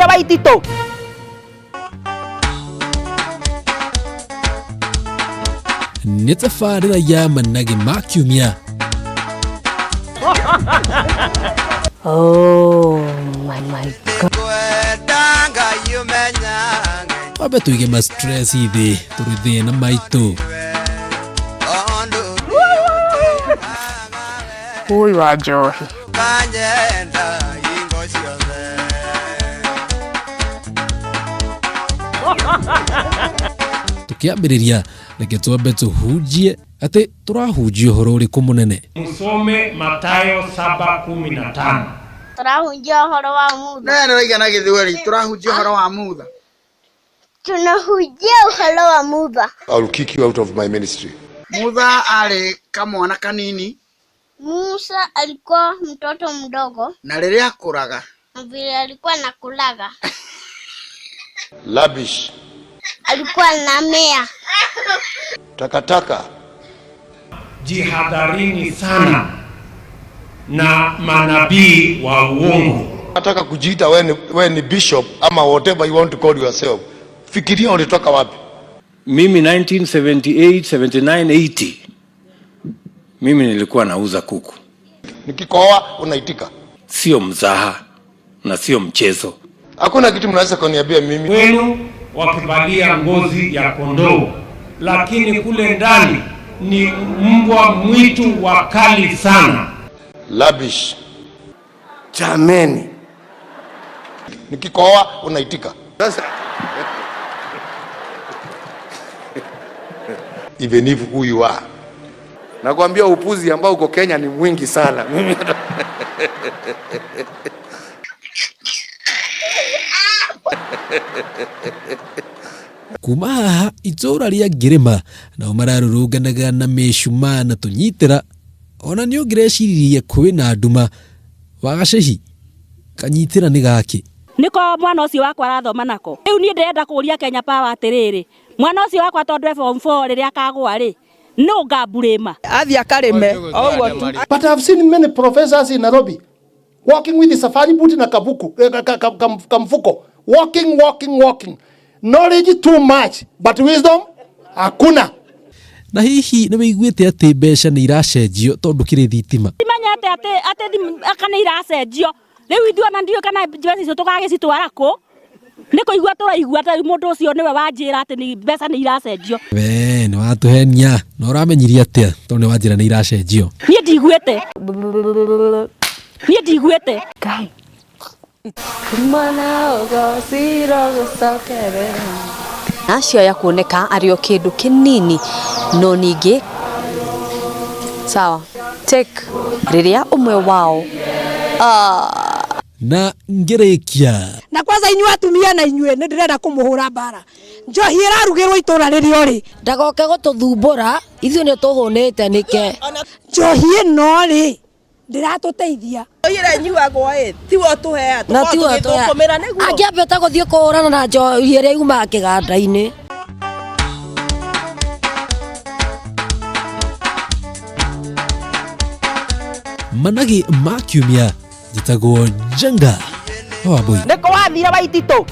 wathire Waititũ? Nĩ tabarĩra ya managĩ ma kiumia. Oh my my God. Twambe tũige ma stress thĩ tũrĩ thĩna maitũ. Ũi wa njohi. Tũkĩambĩrĩria reke twambe tũhunjie atĩ tũrahunjia ũhoro ũrĩkũ mũnene. Musome Mathayo 7:15. Tũrahunjia ũhoro wa Mutha. Nĩ nĩraiga na gĩthweri tũrahunjia ũhoro wa Mutha. Tunahunjia ũhoro wa Mutha. I'll kick you out of my ministry. Mutha arĩ kamwana kanini. Musa alikuwa mtoto mdogo Na rĩrĩa akũraga na vile alikuwa nakulaga Lavish. alikuwa namea. Takataka. Jihadharini sana na manabii wa uongo. Nataka kujiita we ni bishop ama whatever you want to call yourself. Fikiria ulitoka wapi? Mimi 1978, 79, 80 mimi nilikuwa nauza kuku, Nikikohoa unaitika. sio mzaha na sio mchezo. Hakuna kitu mnaweza kuniambia mimi. Wenu wakivalia ngozi ya kondoo, lakini kule ndani ni mbwa mwitu wakali sana. Lavish. Jameni. Nikikohoa unaitika. Sasa Even if who you are. Nakwambia upuzi ambao uko Kenya ni mwingi sana. Mimi Kuma haha itũũra rĩa Ngĩrĩma nao mararũrũnganaga na mĩcumaa na tũnyitĩra ona nĩ ũngĩreciririe kwĩna nduma wagacehi kanyitĩra nĩ gakĩ. Niko mwana ũcio wakwa arathoma nako. Rĩu niĩ ndĩrenda kũũria Kenya Power atĩrĩrĩ, mwana ũcio wakwa tondũ e form 4 rĩrĩa akagũa rĩ, nũ ngamburĩma? Athiĩ akarĩme o ũguo tu. But I've seen many professors in Nairobi walking with the safari boot na kabuku, kamfuko. Walking, walking, walking. Knowledge too much, but wisdom hakuna. Na hihi nĩ wĩiguĩte atĩ mbeca nĩ iracenjio tondũ kĩrĩ thitima? Timenyete atĩ atĩ aka nĩ iracenjio. Rĩu ithuĩ ona ndiũĩ kana mbeca icio tũgagĩcitwara kũ. Nĩ kũigua tũraigua ta rĩu mũndũ ũcio nĩwe wanjĩra atĩ nĩ mbeca nĩ iracenjio. We nĩ watũhenia na ũramenyirie atĩa tondũ nĩ wanjĩra nĩ iracenjio? Niĩ ndiguĩte. Niĩ ndiguĩte. Ngai. Kumana ũgocirwo gũcokerera. Acio aya kuoneka arĩ o kĩndũ kĩnini no ningĩ sawa take rĩrĩa ũmwe wao Na ngĩrĩkia Na kwanza inyuĩ atumia na inyuĩ nĩ ndĩrenda kũmũhũra mbara. Njohi ĩrarugĩrwo itũra rĩrĩa ũrĩ. Ndagoke gũtũthumbũra ithuĩ nĩ tũhũnĩte nĩke. Njohi ĩno rĩ ndĩratũteithia. Njohi ĩrĩa ĩnyuagwo ĩ tiwe ũtũheaga, Na tũkoragwo tiwe tũgĩthũkũmĩra nĩguo. Angĩambĩte gũthiĩ kũhũrana na njohi ĩrĩa yumaga kĩganda-inĩ. Managĩ ma kiumia njĩtagwo Njenga wa Wambui. Nĩkũ wathire Waititũ?